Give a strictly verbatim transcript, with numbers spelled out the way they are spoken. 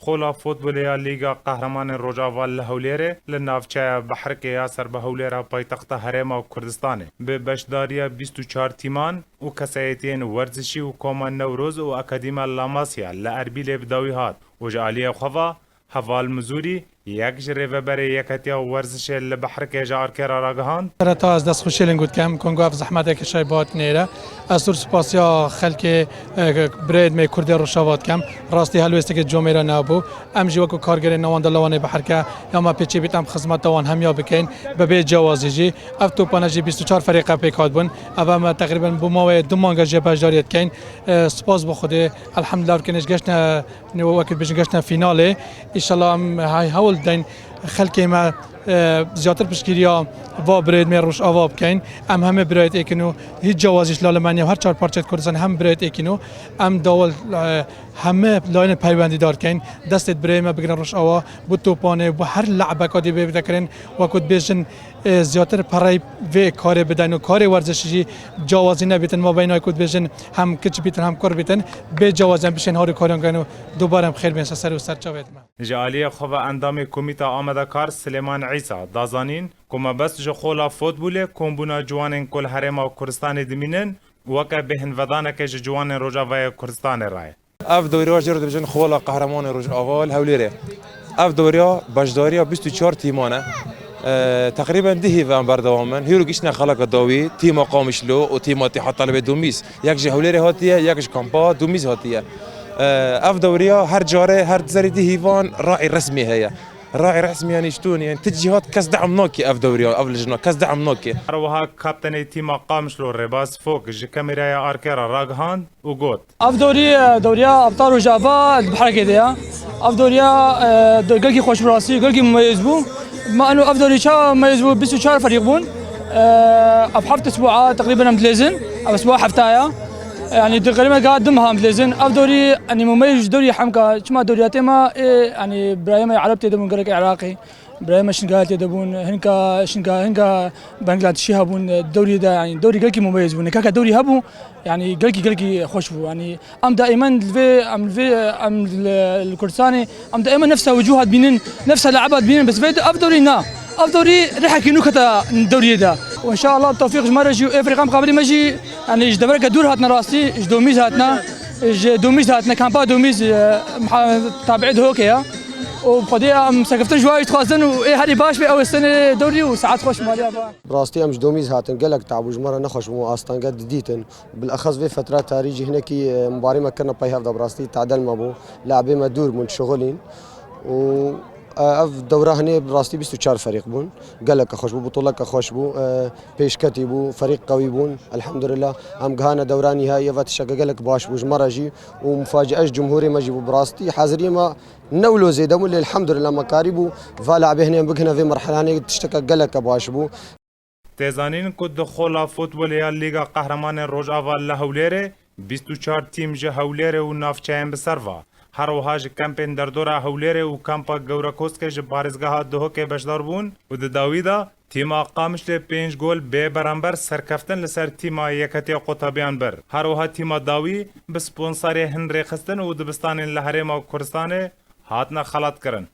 Xola Futbolê ya Lîga Qehremanên Rojava li Hewlêrê li navçeya Behrikê ya ser bi Hewlêra paytexta Herêma Kurdistanê bi beşdariya bîst û çar tîman û kesayetiyên werzişî û Koma Newroz û Akadîma La Masia li Erbîlê bi dawî hat û ji aliyê xwe ve Heval Mizûrî, yek ji rêveberê Yeketiya Werzişê li Behrikê ji Arkê re ragihand. Sereta ez destxweşiyê li got kem, ku ev zehmeteke şayb hat nêre. Ez zor spasiya xelkê, e, birayê me Kurdê Rojava dikem. Rastî helwêstekê comê re nebû. Em jî wekî kargerê navenda Lewanê Behrikê ya me pêçî bît em xizmeta wan hemiya bikeyn. Bi bê cewazî jî ev topane jî bîst û çar ferîqe pêk hatibûn. Ev em teqrîben bo mawê du manga jê beşdariyê dikeyn. E, spas bo Xwedê. Elhamdulillah, wekî nêj geştine Nê wekî dibêjin geştine fînalê. Înşallah em hay hewl deyn xelkê me, e, ziyadtir piştgiriya va birayêt me Rojava bikeyn. Em hemê birayêt êkin û hîç cewazî ji la li me niye. Her çar parçeyê Kurdistan hem birayêt êkin û em dawal, e, hemê layinê peywendîdar keyn. Destê birayê me bigirin Rojava, bi topanê, bi her le'beka dê bê bidekirin. Wekî dibêjin, e, ziyadtir perey vê karê bideyn û karê werzişî jî cawazî nebîtin. Ma beyna ku dibêjin hem kiç bîtin hem kur bîtin, bê cawazî em bişên harî kariyan geyn û dubare em xêr bên ser ser û ser çavêt me. Ji aliyê xwe ve endamê Komîta Amadekar Silêman Îsa da zanîn ku mebest ji xola fotbolê kombûna ciwanên ku li Herêma Kurdistanê dimînin weke bêhnvedaneke ji ciwanên Rojavayê Kurdistanê re ye. Ev dewriya jê re dibêjin Xola Qehremanê Rojava li Hewlêrê. Ev dewriya beşdariya bîst û çar tîman e. E, teqrîben du hîv em berdewam in. Hîro giştine xeleka dawî, tîma Qamişlo û tîma Tîha Talibê Domîz. Yek ji Hewlêrê hatiye, yek ji kampa Domîz hatiye. E, ev dewriya her carê, her serî du hîvan rayê resmî heye. Rayê resmî yanî ji tu, yanî tu cîhat kes de'm nake ev dewriya, ev lijna kes de'm nake. Her wiha kaptenê tîma Qamişlo Rêbaz Fok ji kamîraya Arkê re ragihand û got. Ev dewrî, dewriya Abtal Rojava di Behrikê de ye. Ev dewriya, e, de-, gelkî xweş bû rastî, gelkî mumeyez bû. Ma eno ev dewrî ça mumeyez bû, bîst û çar ferîq bûn. E, ev heft esbûa teqrîben em dilêzin. Ev esbûa heftaya. Yanî di qerîme ga dim ham dilêzin. Ev dewrî, yanî mumeyez ji dewrî hemka. Çima dewriya tê ma, e, yanî birayê me Ereb tê de bûn, gelek Iraqî. Birayê me Şingalê tê de bûn, hinka Şinga-, hinka Bangladeshî hebûn, dewrî de, yanî dewrî gelkî mumeyez bû. Nêkaka dewrî hebû, yanî gelkî, gelkî xweş bû. Yanî em daîmen li vê, em li vê, em li, li Kurdistanê, em daîmen nefsa wucûha dibînin, nefsa le'eba dibînin, bes vê de ev dewrî na. Ev dewrî rihekî nû kete dewriyê de. Û înşallah tewfîq ji me re jî û ê ferîqan muqabilê me jî, yanî ji devereke dûr hatine rastî, ji Domîz hatine, ji Domîz hatine, kampa Domîz, e, miha-, tabiê Dihokê ye. û bi Xwedê em serkeftin ji wan jî dixwazin û ê herî baş bê, ew ê stenê dewrî û saet xweş maliya ba. Bi rastî em ji Domîz hatin, gelek te'b bû, ji me re nexweş bû, astenge didîtin. Bilexes vê fetra tarî jî hinekî, e, mibarê me kirine pey hev de, bi rastî tadel me bû. Le'bê me dûr bûn, dişixulîn. Û, e, ev dewra hinê bi rastî bîst û çar ferîq bûn. Geleke xweş bû, butuleke xweş bû, e, pêşketî bû, ferîq qewî bûn. Elhamdulillah, em gihane dewra nîhayî, eva tişteke gelek baş bû ji me re jî û mufaciye ji cumhûrê me jî bû. Bi rastî haziriyê me Ne wilo zêde bû, lê elhamdulillah me karîbû va le'bê hinê em bigihine vê merhelanê, tişteke geleke baş bû. Tê zanîn ku di xola futbolê ya Lîga Qehremanên Rojava li Hewlêrê bîst û çar tîm ji Hewlêrê û navçeyên bi ser ve, her wiha ji kempên derdora Hewlêrê û kampa Gewrekoskê ji parêzgeha Duhokê beşdar bûn û di dawî de Tîma Qamişlê pênc gol bê beramber serkeftin li ser tîma Yeketiya Qutabiyan bir. Her wiha tîma dawî bi sponserê hin rêxistin û dibistanên li Herêma Kurdistanê hatine xelatkirin.